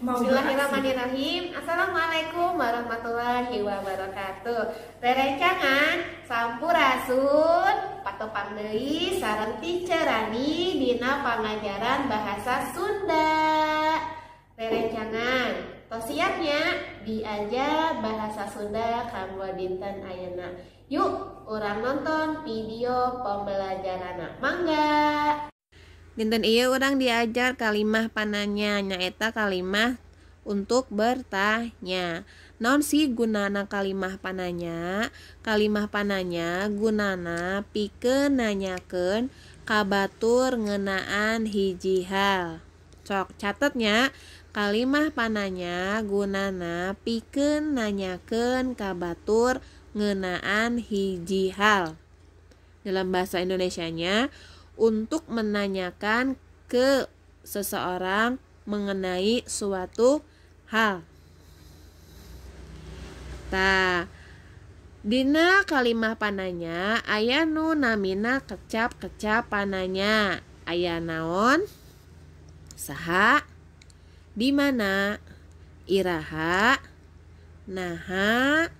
Mau Bismillahirrahmanirrahim. Assalamualaikum warahmatullahi wabarakatuh. Rerencangan sampurasun patepang deui sareng Teacher Rani dina pangajaran bahasa Sunda. Rerencangan tos siap nya diajar bahasa Sunda kanggo dinten ayeuna. Yuk urang nonton video pembelajaranna. Mangga. Dinten ieu urang diajar kalimah pananya, nyaeta kalimah untuk bertanya. Naon sih gunana kalimah pananya? Kalimah pananya gunana pikeun nanyakeun ka batur ngeunaan hiji hal. Sok catet nya, kalimah pananya gunana pikeun nanyakeun ka batur ngeunaan hiji hal. Dalam bahasa Indonesianya, untuk menanyakan ke seseorang mengenai suatu hal. Tah, dina kalimah pananya aya nu namina kecap-kecap pananya. Aya naon? Saha? Di mana? Iraha? Naha?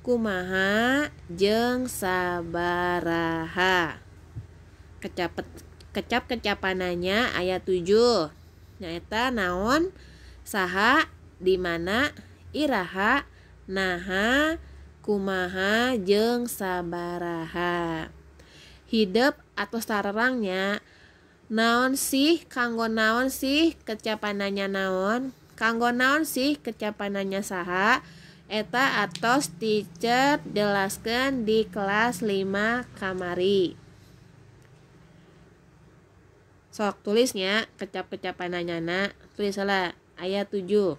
Kumaha? Jeung sabaraha? Kecap-kecapananya ayat 7. Nyaeta naon, saha, di mana, iraha, naha, kumaha, jeung sabaraha. Hidep atau sarerangnya naon sih, kanggo naon sih kecapananya naon, kanggo naon sih kecapananya saha, eta atos teacher jelaskeun di kelas 5 kamari. Sok tulisnya kecap-kecapan nanyana, tulis salah ayat 7.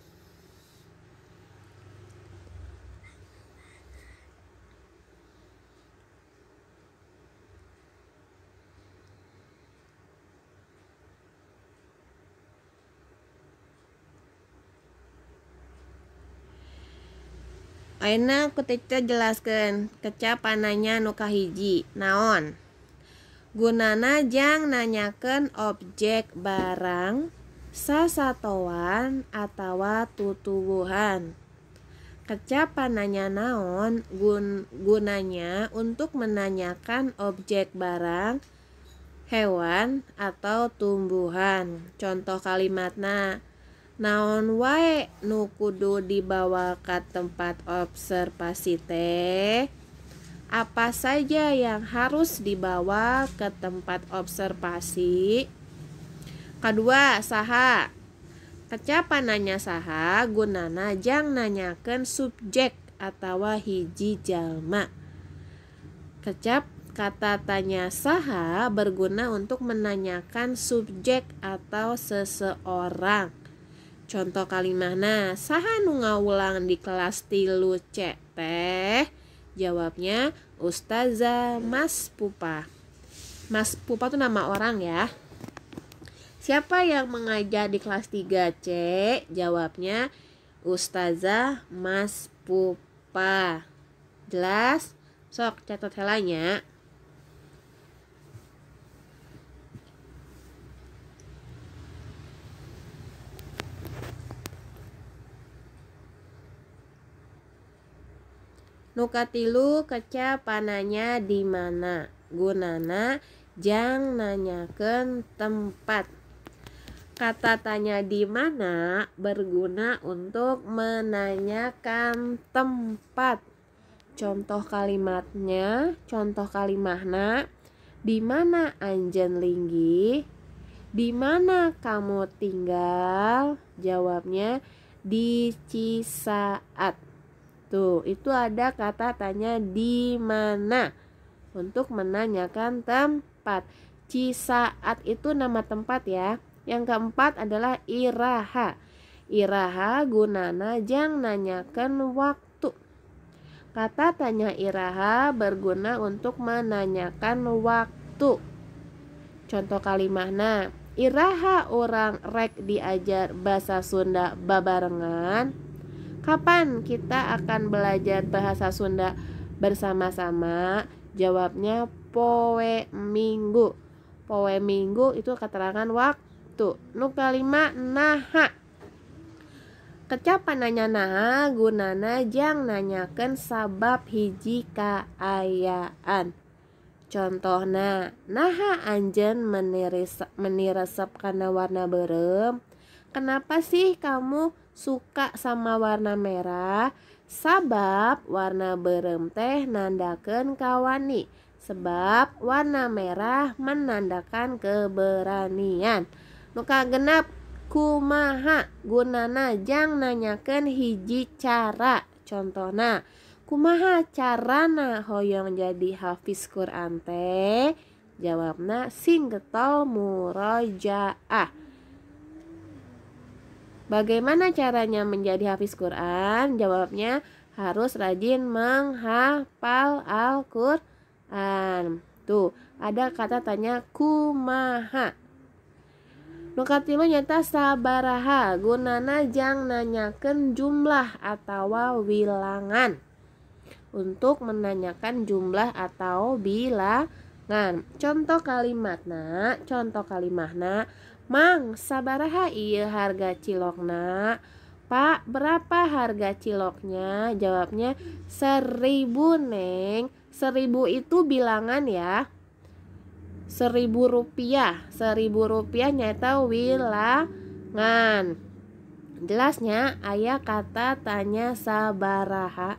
Ayeuna ku teacher jelaskeun kecapan nanya nu kahiji naon. Gunana jang nanyakeun objek barang, sasatoan atawa tutuwuhan. Kecapan nanya naon gunanya untuk menanyakan objek barang, hewan atau tumbuhan. Contoh kalimatna, naon wae nu kudu dibawa ka tempat observasi teh? Apa saja yang harus dibawa ke tempat observasi? Kedua, saha. Kecapan nanya saha gunana jang nanyakeun subjek atawa hiji jalma. Kecap kata tanya saha berguna untuk menanyakan subjek atau seseorang. Contoh kalimahna, saha nu ngawulang di kelas 3C teh? Jawabnya Ustazah Mas Pupa. Mas Pupa itu nama orang ya. Siapa yang mengajar di kelas 3C? Jawabnya Ustazah Mas Pupa. Jelas? Sok catat helanya. Nu katilu kecapananya di mana? Gunana jang nanyakeun tempat. Kata tanya di mana berguna untuk menanyakan tempat. Contoh kalimatnya, contoh kalimahna, di mana anjeun linggih? Di mana kamu tinggal? Jawabnya di Cisaat. Tuh, itu ada kata tanya di mana untuk menanyakan tempat. Cisaat itu nama tempat ya. Yang keempat adalah iraha. Iraha gunana jang nanyakeun waktu. Kata tanya iraha berguna untuk menanyakan waktu. Contoh kalimahna, iraha urang rek diajar bahasa Sunda babarengan. Kapan kita akan belajar bahasa Sunda bersama-sama? Jawabnya poe minggu. Poe minggu itu keterangan waktu. Nu kalima naha. Kecap pananya naha gunana jang nanyakeun sabab hiji kaayaan. Contohna, naha anjeun meni resep kana warna beureum? Kenapa sih kamu suka sama warna merah? Sabab warna beureum teh nandakeun kawani. Sebab warna merah menandakan keberanian. Nu kagenep, kumaha gunana jang nanyakeun hiji cara. Contohna, kumaha carana hoyong jadi hafiz Quran teh? Jawabna sing getol murojaah. Bagaimana caranya menjadi hafiz Quran? Jawabnya harus rajin menghafal Al-Quran. Tuh, ada kata tanya kumaha. Nu katilu nyata sabaraha gunana jang nanyakeun jumlah atawa wilangan. Untuk menanyakan jumlah atau bilangan. Contoh kalimahna, Mang, sabaraha ieu harga cilokna? Pak, berapa harga ciloknya? Jawabnya 1000, Neng. 1000 itu bilangan ya. 1000 rupiah. 1000 rupiah nyata wilangan. Jelasnya aya kata tanya sabaraha.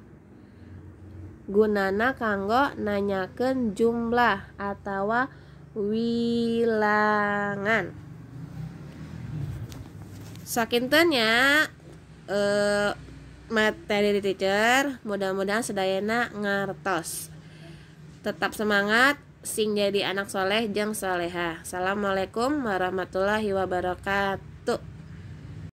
Gunana kanggo nanyakeun jumlah atawa wilangan. Sakinten ya materi teacher, mudah-mudahan sedayana ngartos. Tetap semangat, sing jadi anak soleh jeung soleha. Assalamualaikum warahmatullahi wabarakatuh.